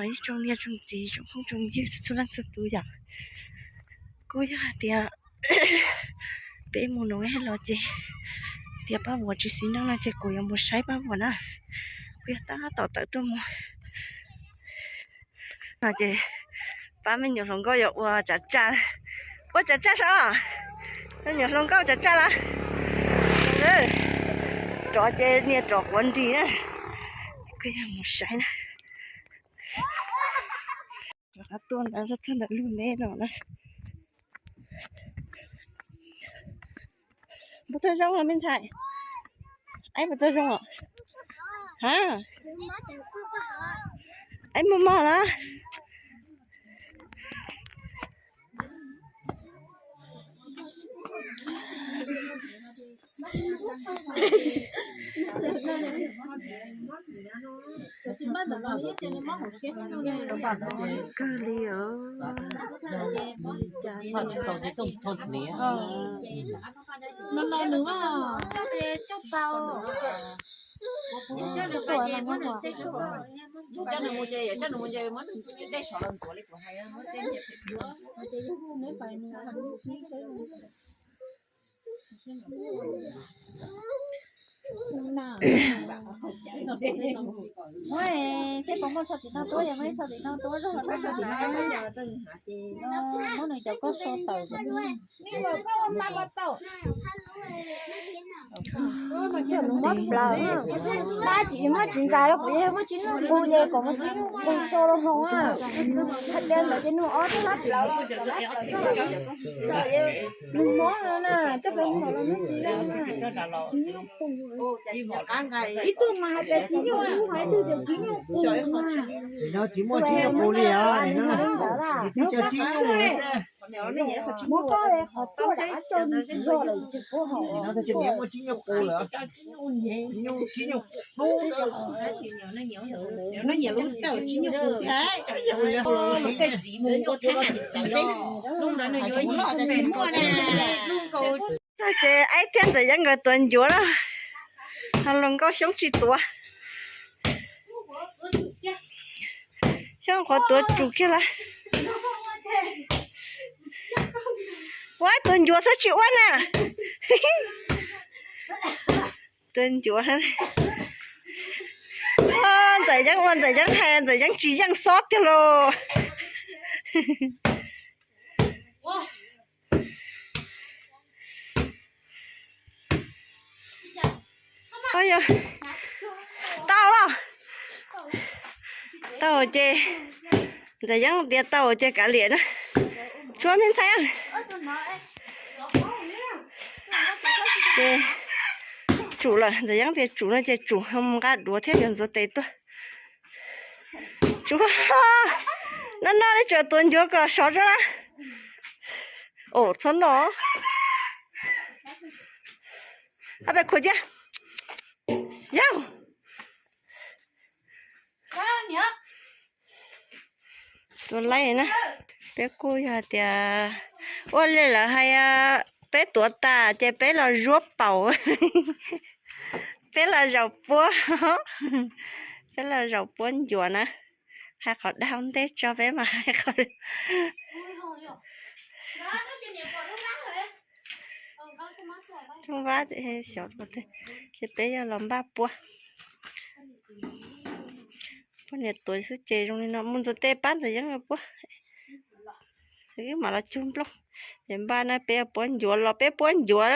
Ib tsoom niam tsoom txiv tsoom phooj tsoom ywg txhua leej txhua tus yom, kuj yog hais tias peb mus nuv los ces tias pab vuas tsis xis neej no ces kuv yuav mus saib pab vuas na. Kuv yog tab tom tawm tuaj mus no ces pab me nyuam hluas nkauj yuav ua tsav tsaj, ua tsav tsaj saib os. Me nyuam hluas nkauj tsav tsaj lawm. Rov ces niag rov quav nris na. Kuv yog mus saib na. Rov qab tuaj ntawd txog ntawm lub me no na. Puas tau zoo los me ntxhais? Aib puas tau zoo os? Ha, aib mos mos na. Kawg li os. No no nws coj nws mus ces, coj nws mus ces muab nws dej sov los ntxuav li kuv hais. Seb puas muaj tsho tim no tuab, yog muaj tsho tim no tuab zog los muab nws cov koj so tawm. Muab plaws, tab tsis muab txiv ntxais los kuv yog muab tsis nug nqus ces kom muab tsis nug nqus tso rau hauv. Hais tias ntawd ces nug ob tug hab plaws. Nws mob no na, coj peb mus los nws tsis zoo na. Ib tug mas hais tias tsis nyuaj dub, hais ib tug tias tsis nyuaj qus na. Nim no tsis muaj tsis nyuaj qus li os, nim no. Muab koj qhov tshuaj rov qab tso nws tsis yog lawm, tsis pub hauv. Nim no tsis muaj tsis nyuaj qus lawm. Tsis nyuaj dub, nyiam lub tawm tsis nyuaj qus thiab. Tej txiv mus ua thaib tsis txais teb, lub ntawd nws yuav yim xees muaj na. Ces Aib thiab Ntxawm Yeeb nkawd tuav ncuav na, ho luag nkauj xyoob tsis tuav. Xyoob qhuav tuav tsum kiag lawm. Ua tuav ncuav xwb tsis ua na. Tuav ncuav. Ntxawm Yeeb ua Ntxawm Yeeb hais Ntxawm Yeeb tsis yeej xob tiag lauj. Tau los? Tau ces Ntxawm Yeeb tias tau ces kav liam na. Tshuav me ntxhais. Ces tsum lawm, Ntxawm Yeeb tias tsum no ces tsum, mus nqa duav thiab yuav ntxuav tes tuaj. Tsum, no no li tseem tuav ncuav kom sov zog na. Os, txhob no. Ab, peb khuv cia. Yog tuav laib na. Peb kuj yog tias ua li lawv hais, peb tuav tas ces peb los zuab paum. Peb los zaum puab, peb los zaum puab ncuav na. Hais qhov dag ntej tso peb mas hais qhov Tsoob Vab xyov, ces peb yog los npaj puab. Puab niam tuav xwb ces zoo li no, mus ntxuav tes pab Ntxawm Yeeb puab. Wb mam los cug nplooj. Ces npaj na, peb puab ncuav los peb puab ncuav,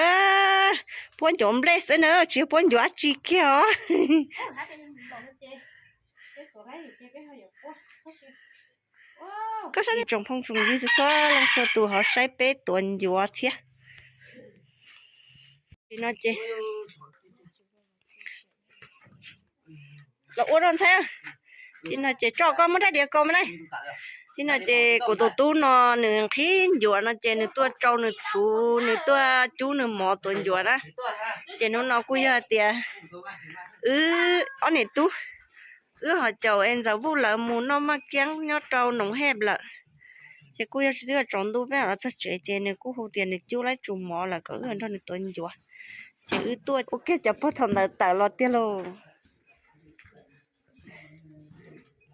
puab ncuav nplej xwb na, tsis yog puab ncuav dab tsi kiag os. Koj saib tsoom phooj tsoom ywg txhua leej txhua tus ho saib peb tuav ncuav thiab. Li no ces los ua rau ntxhais. Li no ces tso koj muab rab diav kaus me na. Li no ces kuv tus tub no nws nqhis ncuav no ces nws tuaj tsau nws txhuv, nws tuaj cub nws mov tuav ncuav na. Ces hnub no kuj yog tias wb ob niam tub, wb ho caum es Ntxawm Vuj lawv mus noj maj kiab nyob rau Noov Hej lawm. Ces kuj yog twb yuav tsaus ntuj peb mam los txog tsev ces nws kuj hu tias nws cub laib tsum mov lawm kom wb nrog nws tuav ncuav. Ces wb tuaj ua kiag cov puag thaum ntawd tawm los tiag lauj.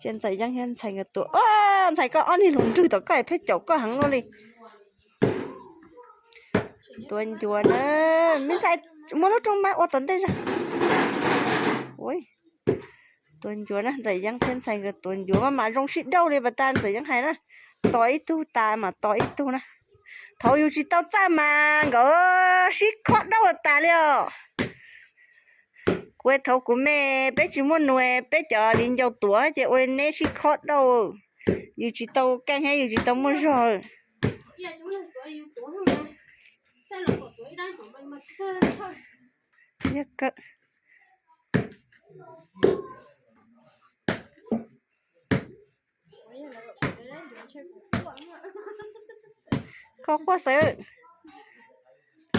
Ces Ntxawm Yeeb thiab Ntxhais nkawd tuav. Ntxhais, koj ob niag hluas nraug tom koj es pheej caum koj heev ua li. Tuav ncuav na. Me ntxhais, muab lub rooj mab ua tom ntej zog. Tuav ncuav na, Ntxawm Yeeb thiab Ntxhais nkawd tuav ncuav maj mam zoo sib dauj li pas tas Ntxawm Yeeb hais na. Tos ib tug tas mam tos ib tug na. Thaum yus tsis tau txawj mas nkawd sib khob dauj tas li os. Kuv thaum kuv me, peb tsis muaj nus, peb cov viv ncaus tuav ces ua li neb sib khob dauj. Yus tsis tau keej thiab yus tsis tau muaj zog. Yog kawg. Koj quaj xwb.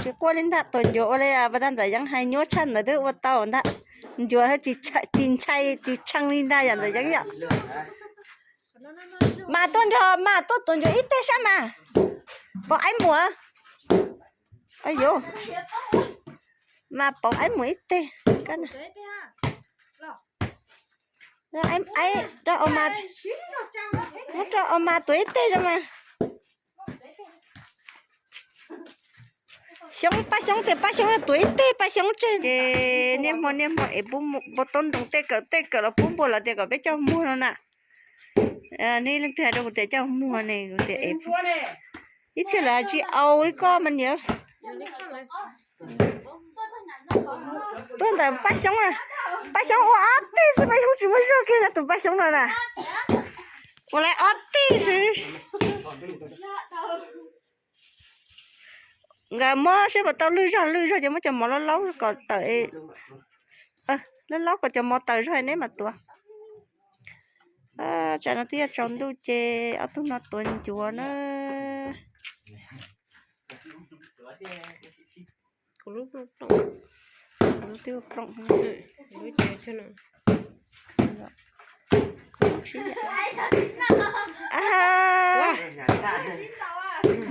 Tsis quaj li ntag, tuav ncuav ua li pas tas Ntxawm Yeeb hais nyuaj tshaj ntawd twb ua tau ntag. Ncuav tsis ntshai tsis tshee li ntag yom Ntxawm Yeeb yom. Mas tuaj nrog mas tuaj tuav ncuav ib teg sab mas. Pom aib muag. Ayu. Mas pom aib muag ib teg. Rau o mas tuav ib teg rau mas. Xyoob, Paj Xyoob tias Paj Xyoob yuav tuav ib teg Paj Xyoob tseg. Ces niaj hmo niaj hmo es pub npua taub ntoo tej kawm tej kawm los pub npua lawv tias kom peb coj muag no na. Nej leej twg hais rau kuv tias coj muag ne, kuv tias es ib txhia lawv tsis au li koj mas niam. Tuaj ntawm Paj Xyoob na, Paj Xyoob ua ob teg xwb, Paj Xyoob tsis muaj zog kiag na tus Paj Xyoob no na. Ua lawv ob teg xwb. Nkawd muab seb puas tau lwj zog, lwj zog ces muab cov mov laub laub kom tawm, laub laub kom cov mov tawm zog neb mam tuav. Tsam no twb yuav tsaus ntuj ces ob tug no tuav ncuav na.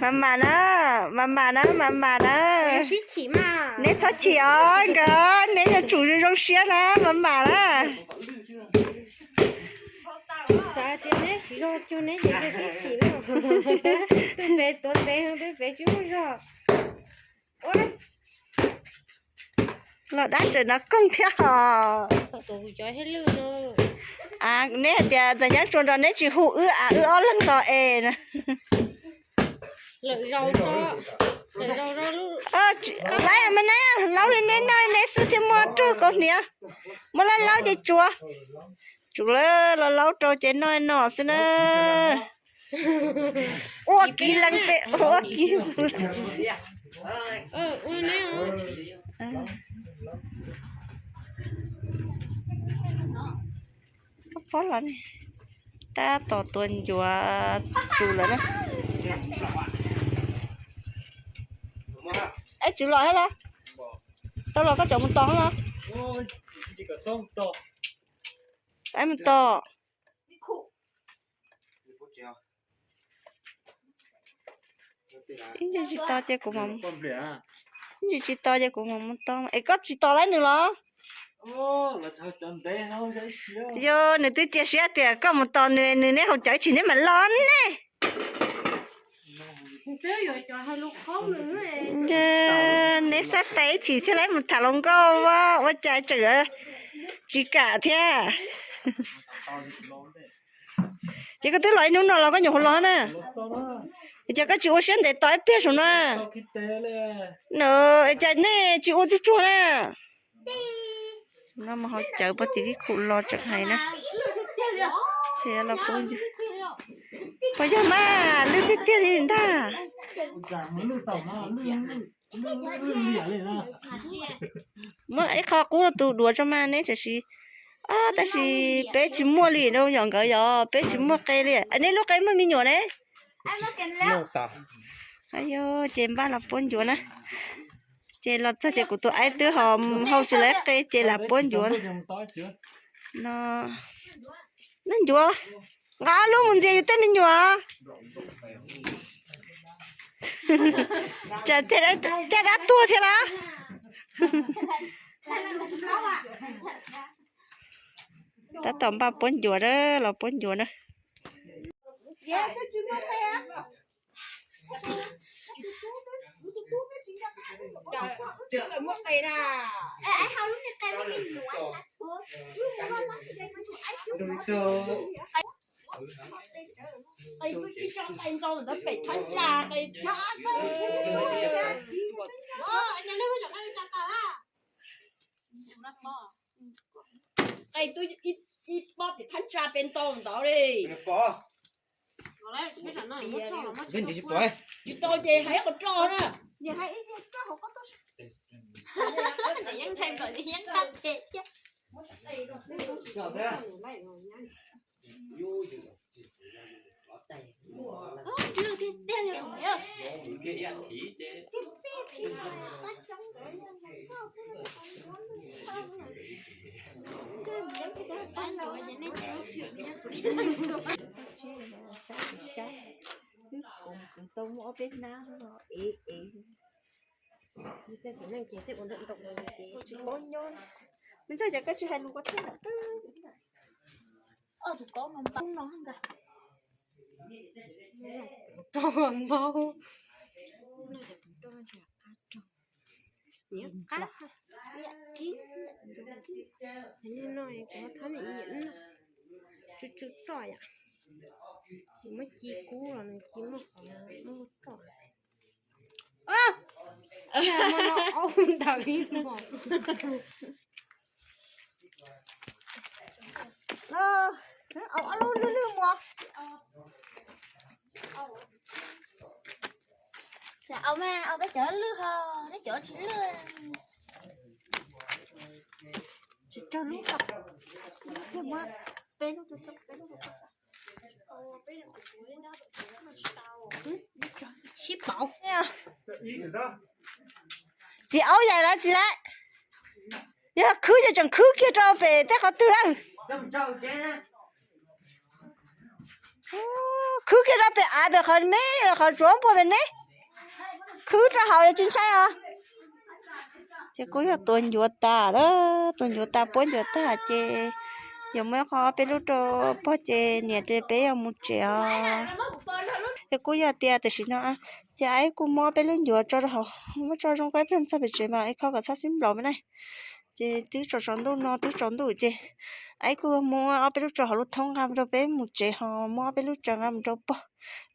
Mam mam na, mam mam na, mam mam na. Neb txhob chim os nkawd, neb yog tsum zoo zoo siab na, mam mam na. Xav tias neb siv zog cuag neb ces yog sib chim na. Twb pem tuav ntev, twb pem tsis muaj zog. Los dab tseem no koog thiab hos. Neb hais tias Ntxawm Yeeb tsuas nrog neb tsis hu wb, wb ob leeg los es. Laib mas neb laub li neb noj neb xwb thiaj muaj raug kaus hniav. Muab laib laub ces tsuav. Tsuav los laub rau ces noj noj xwb na. Ua kiv lees pem ua kiv. Koj pom los ne, tab tom tuav ncuav tsum lawm na. Eb, tsum los thiab los? Tau los koj tseem mus tos los? Eb, mus tos. Ib ntsis tsis tos ces kuv mam, ib ntsis tsis tos ces kuv mam mus tos. Es koj tsis tos laib nws los? Yog nws twb cia siab tias koj mus tos nws, nws neb haus cawv tsis neb mam los ne. Neb xab tais ib chim thiaj li mus tham hluas nkauj ua cas tseem tsis kam thiab. Ces koj twb los ib hnub no los koj nyuam qhuav los na. Ces koj tsis ua siab ntev tos ib pliag saum no. Cas nej tsis ua tsuag tsuag na. No mas haus cawv pog tim vij khum los tseem hais na. Ces los pub, puas yog mas lwj tiag tiag li ntag. Muab ib qho qub rau tus duav tso mas neb tam sim, tab sis peb tsis muaj li no yom nkawd yog peb tsis muaj qe li. Neb lub qe muaj me nyuam ne? Yog ces npaj los puab ncuav na. Ces los txog ces kuv tus aib twb ho hau tsis lawv qe ces lam puab ncuav na. No, neb ncuav, nqa ob lub mus ntxias yus tej me nyuam. Cas caj dab tuag thiab lawm. Tab tom npaj puab ncuav na, los puab ncuav na. Qe tub ib pob pem phab ntsa pem ntau ntawd li. Tsis tau ces hais ib qho roj na. Tau muaj ob peb hnab ev ev. Tsis paub nyob. Me ntxawg, cas koj tsis hais lus koj thiaj ntawm twb. Tus koob no npab no nka. Rau npau. Qab. Li no kuv thab nyiam nyiam tsw tsw roj yom. Nws muab ci kub los nws ci muaj qhov muaj roj. Ntawm ib hmos. Au, au lub lwg lwg mus. Au mas, au peb cov lwg ho, peb cov tsis lwg. Tsis tsawg lub, peb lub, peb lub. Sib pauv. Txiv aub yaim lawm txiv lawm. Yog khwb ces tseem khwb kiag rau pem tej qhov twg lawm. Khwb kiag rau pem av pem qhov me, qhov tsuav puag pem ne. Khwb rau hauv yog tsis ntshai os. Ces kuj yog tua ncuav tas lawm, tua ncuav tas puab ncuav tag ces yuav muab qhov peb lub rau pog ces niam ces peb yuav mus tsev os. Ces kuj yog tias tam sim no ces aib kuj muab peb lub ncuav tso rau hauv, muab tso zoo koj ib pliag txog pem tsev mas ib khob kom txhob xib nplaum me na. Ces twb tsaus tsaus ntuj no twb tsaus ntuj ces aib kuj muab ob peb lub tso hauv lub thoob nqa mus rau peb mus tsev ho muab ob peb lub tso nqa mus rau pog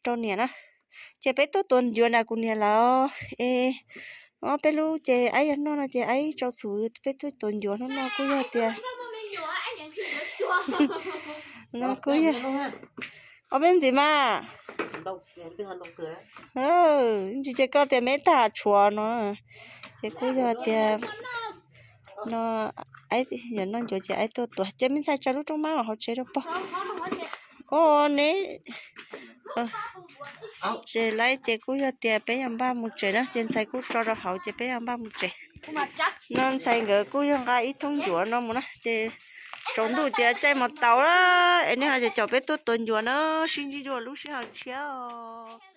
rau niam na. Ces peb tuaj tua ncuav na kuv niam lawv es ob peb lub ces aib yog noj no ces aib tsau txhuv peb tuaj tua ncuav hnub no kuj yog tias no kuj yog ob peb ntxiv mas. Ntsis ces koj tias me tag tshuav no ces kuj yog tias no aib yog noj ncuav ces aib tuaj tua ces me ntxhais tsa lub rooj mab los hauv tsev rau pog. Ua ne tsev lawm ces kuj yog tias peb yuav npaj mus tsev na ces ntxhais kuj tso rau hauv ces peb yuav npaj mus tsev. No ntxhais nkawd kuj yog nqa ib thoob ncuav no mus na ces tsaus ntuj ces caij mus tau lawm es nej ho ces caum peb tuaj tua ncuav na, sib ntsib dua lub sij hawm tshiab os.